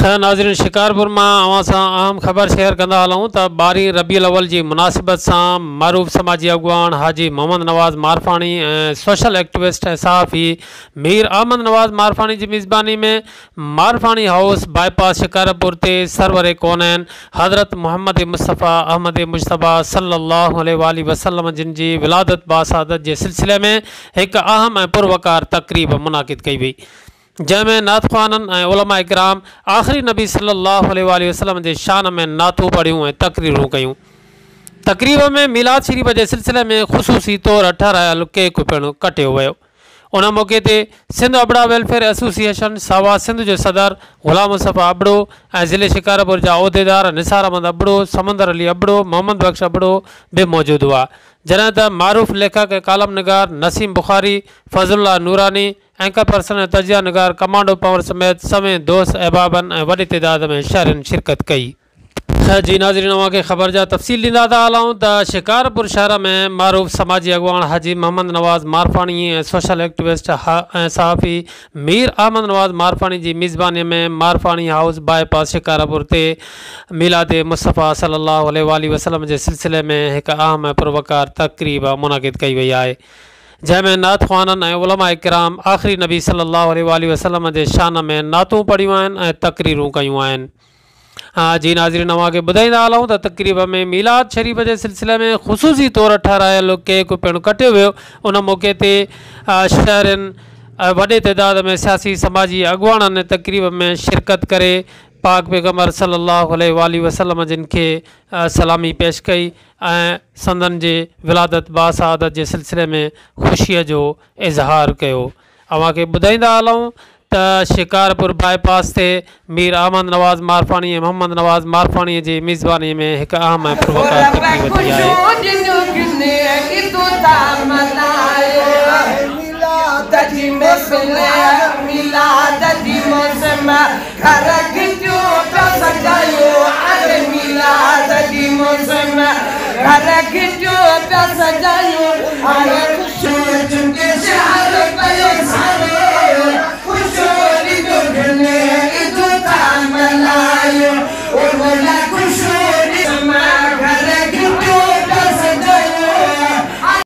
ناظرين شڪارپور مان اوهان سان اهم خبر شيئر ڪندا هلون ته ٻارهين ربيع الاول جي مناسبت سان معروف سماجي اڳواڻ حاجي محمد نواز مارفاڻي ۽ سوشل ايڪٽوسٽ ۽ صحافي مير احمد نواز مارفاڻي جي ميزباني ۾ مارفاڻي هائوس باء پاس شڪارپور تي سرور ڪونين حضرت محمد مصطفيٰ احمد مجتبيٰ صلي الله عليه واٰله وسلم جن جي ولادت باسعادت جي سلسلي ۾ هڪ اهم ۽ پروقار تقريب منعقد ڪئي وئي. جنهن ۾ نعت خوانن ۽ علماء ڪرام آخري نبي صلي الله عليه واٰله وسلم جي شان ۾ نعتون پڙهيون ۽ تقريرون ڪيون. تقريب ۾ ميلاد شريف جي سلسلي ۾ خصوصي طور ٺهرايل ڪيڪ پڻ ڪٽيو ويو. ان موقعي تي سنڌ ابڙا ويلفيئر ايسوسيئيشن ساوا سنڌ جو صدر غلام مصطفيٰ ابڙو ۽ ضلعي شڪارپور جا عهديدار نثار احمد ابڙو، سمندر علي ابڙو، محمد بخش ابڙو به موجود هئا. جڏهن ته معروف ليکڪ ۽ ڪالم نگار نسيم بخاري، فضل الله نوراني، اينڪر پرسن ۽ تجزيه نگار ڪمانڊو پنور سميت سوين دوست احبابن ۽ وڏي تعداد ۾ شهرين شرڪت ڪئي. جي ناظرين اوهان کي خبر جا تفصيل ڏيندا ٿا هلون ته شڪارپور شهر ۾ معروف سماجي اڳواڻ حاجي محمد نواز مارفاڻي ۽ سوشل ايڪٽوسٽ ۽ صحافي مير احمد نواز مارفاڻي جي ميزباني ۾ مارفاڻي هائوس باء پاس شڪارپور تي ميلاد مصطفيٰ صلي الله عليه واٰله وسلم جي سلسلي ۾ هڪ اهم ۽ پروقار تقريب منعقد ڪئي وئي آهي. جنهن ۾ نعت خوانن ۽ علماء ڪرام آخري نبي صلي الله عليه واٰله وسلم جي شان ۾ نعتون پڙهيون آهن ۽ تقريرون ڪيون آهن. جي ناظرين اوهان کي ٻڌائيندا هلون ته تقريب ۾ ميلاد شريف جي سلسلي ۾ خصوصي طور ٺهرايل ڪيڪ پڻ ڪٽيو ويو ان موقعي تي شهرين ۽ وڏي تعداد ۾ سياسي سماجي اڳواڻن تقريب ۾ شرڪت ڪري پاڪ پيغمبر صلي الله عليه واٰله وسلم جن کي سلامي پيش ڪئي ۽ سندن جي ولادت باسعادت جي سلسلي ۾ خوشيء جو اظهار ڪيو. اوهان کي ٻڌائيندا هلون ته شڪارپور باء پاس تي مير احمد نواز مارفاڻي ۽ محمد نواز مارفاڻي جي ميزباني ۾ هڪ اهم ۽ پروقار تقريب ٿي آهي.